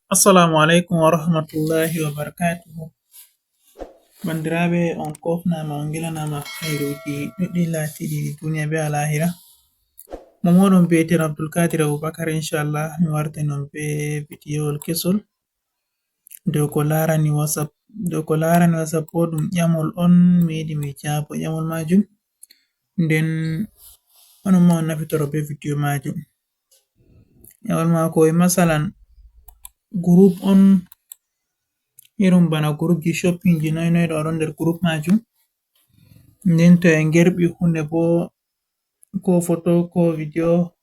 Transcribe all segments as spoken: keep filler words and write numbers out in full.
Assalamu alaikum wa rahmatullahi wa barakatuhu. Bandiraaɓe, on kofnaama, on ngilanama hayruuji ɗuɗɗi laatiiɗi duniya be alahira. Mo moɗon bi'eten Abdul Kadir Abubakar, inchallah mi warta non be vidiyowol kesol dow ko laarani WhatsApp. Dow ko laarani WhatsApp bo ɗum ƴamol on, mi yiɗi mi jaabo ƴamol majum. Nden onon ma on nafitoro be vidiyo majum. Ƴamol maako e masalan group on, irum bana groupji shoppingji noy noy ɗo oɗon nder group majum. Nden to en gerɓi hunde bo, ko foto ko vidiyo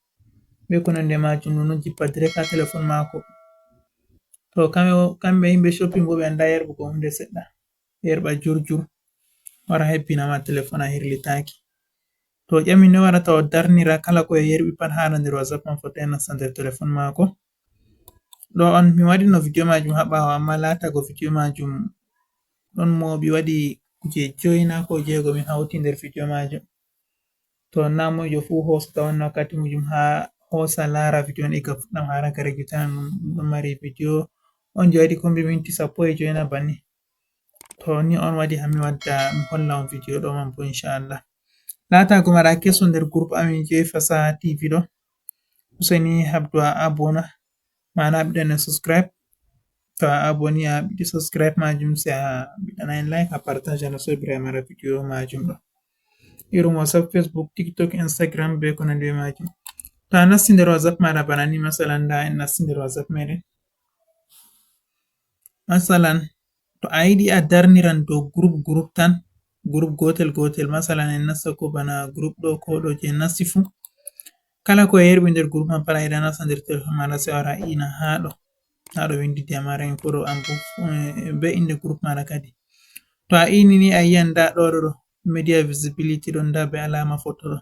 be ko nonde majum, ɗum ɗon jippa direct ha telefon maako. To kamɓe, kamɓe yimɓe shopping bo ɓe anda yerɓugo hunde seɗɗa, yerɓa jurjur, wara hebbinama telefon a hirlitaaki. To o ƴami no waɗata o darnira kala ko o yerɓi pat haala nder WhatsApp man, fotai nasta nder telefon maako. Ɗo on mi waɗino vidiyo majum ha ɓawo, amma laatago vidiyo majum ɗon mooɓi, waɗi kuje joi na ko jeego mi hauti nder vidiyo majum. To na moijo fu hosata on wakkati mujum ha hosa laara vidiyo on iga fuɗɗam ha ragare gitan, ɗum ɗon mari vidiyo on je waɗi kombi minti sappo e joi na banni. To ni on waɗi ha mi wadda mi holla on vidiyo ɗo man bo inchallah. Laatago maɗa keso nder group amin je Fasaha T V ɗo, useni habdu a abona, mana a ɓiɗɗane subscribe. To a aboni a ɓiɗɗi subscribe majum, se a ɓiɗɗana en like, a partage na sobiraɓe maɗa vidiyo majum ɗo. Irum WhatsApp, Facebook, TikTok, Instagram be ko nandi be majum. To a nasti nder WhatsApp maɗa bana ni, masalan nda en nasti nder WhatsApp meɗen. Masalan to a yiɗi a darniran dow group group tan, group gotel gotel, masalan en nasta ko bana group ɗo ko ɗo je en nasti fu, kala ko yerɓi nder group man pat a yiɗa nasta nder telefon maɗa, se a wara a ina ha ɗo, ha ɗo windi Diamara Info ɗo, an bo eh, be inde group maɗa kadi. To a ini ni a yiyan nda ɗo ɗo ɗo media visibility ɗon nda be alama foto ɗo.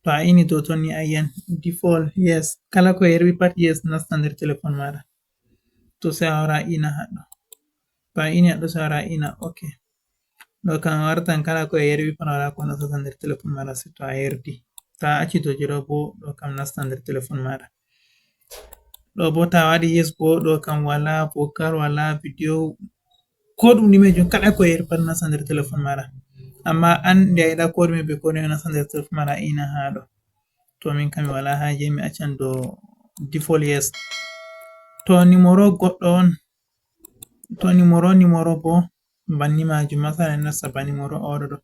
To a ini dow ton ni a yiyan default yes, kala ko yerɓi pat yes nasta nder telefon maɗa. To se a wara a ina haɗɗo. To a ini haɗɗo se a wara a ina ok. Ɗo kam wartan kala ko a yerɓi pat wala ko nastata nder telefon maɗa se to a yerdi. To a acci dow je ɗo bo ɗo kam nasta nder telefon maɗa. Ɗo bo ta waɗi yes bo ɗo kam wala vocal wala vidiyo. Ko ɗum ɗume jum kala ko a yerɓi pat nasta nder telefon maɗa. Amma an nde a yiɗa ko ɗume be ko ɗume nasta nder telefon maɗa a ina ha ɗo. To min kam mi wala haje mi accan dow default yes. To nimoro goɗɗo on, to nimoro nimoro bo banni majum, masalan en nasta ba nimoro oɗo ɗo.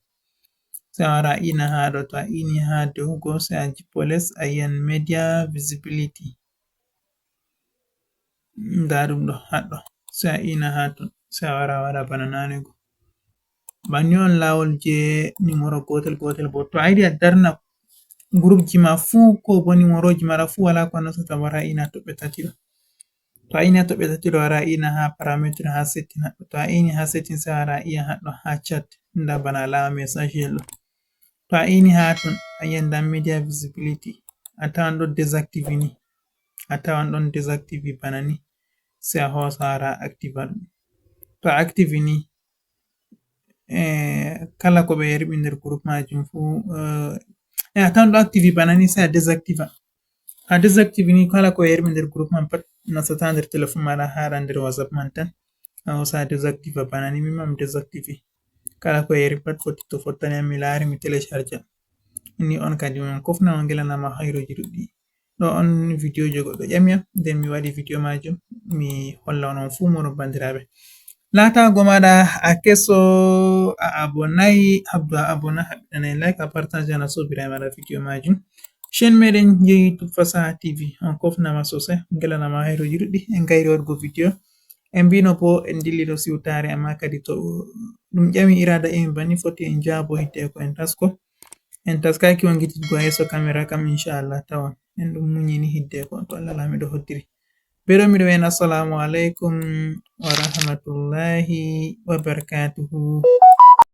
Se a wara a ina ha ɗo, to a ini ha dow go se a jippo les a yiyan media visibility. Nda ɗum ɗo haɗɗo, se a ina ha ton se a wara a waɗa bana nane go. Banni on lawol je nimoro gotel gotel bo. To a yiɗi a darna group ji ma fu ko bo nimoro ji maɗa fu wala ko nastata, wara a ina toɓɓe tati ɗo. To a ini ha toɓɓe tati ɗo wara a ina ha parametre ha setting haɗɗo. To a ini ha setting se wara a iya haɗɗo ha chat nda bana alama message yel ɗo. To a ini ha ton a yiyan nda media visibility a tawan ɗo désactive ni. A tawan ɗon désactive bana ni. Se a hosa wara a active ɗum. To a active ni eh, kala ko ɓe yerɓi nder group majum fu eh, eh, a tawan ɗo active bana ni se a désactive. A désactive ni kala ko yerɓi nder group man pat nastata nder telefon maɗa haɗa nder WhatsApp man tan. A hosa a désactive bana ni, min mam désactive. Kala ko yerɓi pat fotti to fottani am mi laari mi télécharge. Ni on kadi on kofna on ngelanama hayruji ɗuɗɗi. Ɗo on vidiyo je goɗɗo ƴami am nden mi waɗi vidiyo majum mi holla on on fu moɗon bandiraɓe. Laatago maɗa a keso a abonai habdu a abona haɓɓiɗanai like a partage ana sobiraɓe maɗa vidiyo majum. Chaîne meɗen je YouTube Fasaha T V on kofnama sosai ngelanama hayruji ɗuɗɗi en gayri waɗugo vidiyo. En mbino bo en dilli ɗo siwtare amma kadi to ɗum ƴami irada emin banni foti en jaabo hiddeko en tasko. En taskaki wangititgo yeeso kamera kam inchallah tawan en ɗum munyini hiddeko to Allah lamiɗo hoddiri. Beɗo miɗo en assalamu alaikum wa rahmatullahi wa barakatuhu.